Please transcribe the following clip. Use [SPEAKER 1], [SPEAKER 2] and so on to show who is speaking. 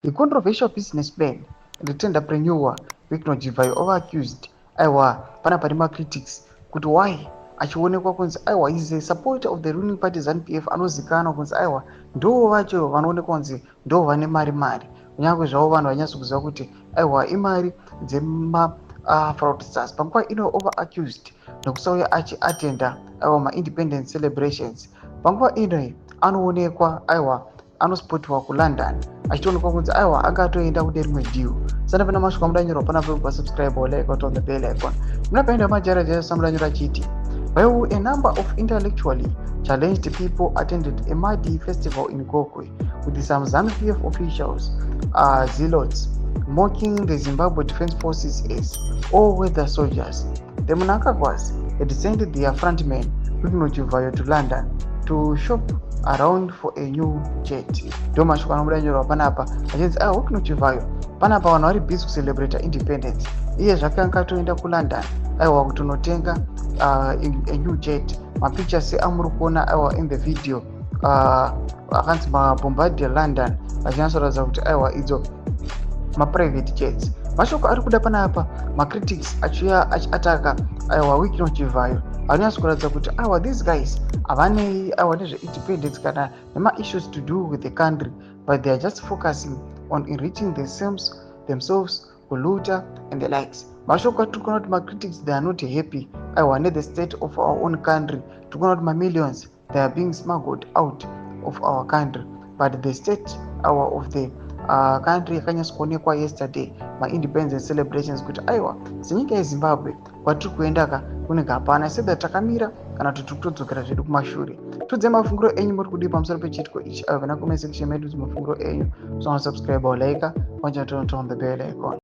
[SPEAKER 1] The controversial businessman and tenderpreneur Wicknell Chivayo ova accused, aiwa, pana pane macritics kuti why achionekwa kunzi, aiwa, is a supporter of the ruling party ZANU PF, anozikanwa kunzi, aiwa, ndo vacho vanoonekwa kunzi ndo vane mari mari, kunyange zvavo vanhu vanyatso kuziva kuti, aiwa, imari dzema fraudsters. Panguva ino ova accused nekusauya achiatenda, aiwa, maindependence celebrations. Panguva ino anoonekwa, aiwa, anospotiwa kuLondon, achitoonekwa kunzi, aiwa, anga atoenda kune rimwe deal. Sana pana masvika mudanyorwa panapa pasubscribe, like, on the bell icon. Munapaenda majara samudanyora achiti, while a number of intellectually challenged people attended a Madi festival in Gokwe with some ZANU-PF officials, zealots, mocking the Zimbabwe Defense Forces as all-weather soldiers, the Mnangagwas had sent their frontman Wicknell Chivayo to London to shop around for a new jet. Ndo mashoko anobuda nyorwa panapa achinzi, ah, Wicknell Chivayo panapa vanhu vari busy kucelebrata independence, iye zvake anga atoenda kuLondon, aiwa, kutonotenga a new jet. Mapictures amuri kuona, aiwa, in the video akanzi maBombardier London, achinyatsoratidza kuti, aiwa, idzo maprivate jets. Mashoko ari kuda panapa, macritics achiuya achiataka, aiwa, Wicknell Chivayo, anonyatso kuratidza kuti, aiwa, these guys havanei, aiwa, nezveindependence kana nemaissues to do with the country, but they are just focusing on enriching themselves, kuluta and the likes. Mashoko atiri kuona kuti macritics, they are not happy, aiwa, nethe state of our own country. Tiri kuona kuti mamillions, they are being smuggled out of our country, but the state our of the country yakanyatso kuonekwa yesterday, maindependence celebrations, kuti, aiwa, senyika yeZimbabwe kwatiri kuenda ka kunenge hapana sedha takamira kana kuti tiri kutodzokera zvedu kumashure. Tudzai mafungiro enyu, muri kudii pamusoro pechiitiko ichi? Aiwa, kana comment section medu mafungiro enyu. So subscribe or like, turn on the bell icon.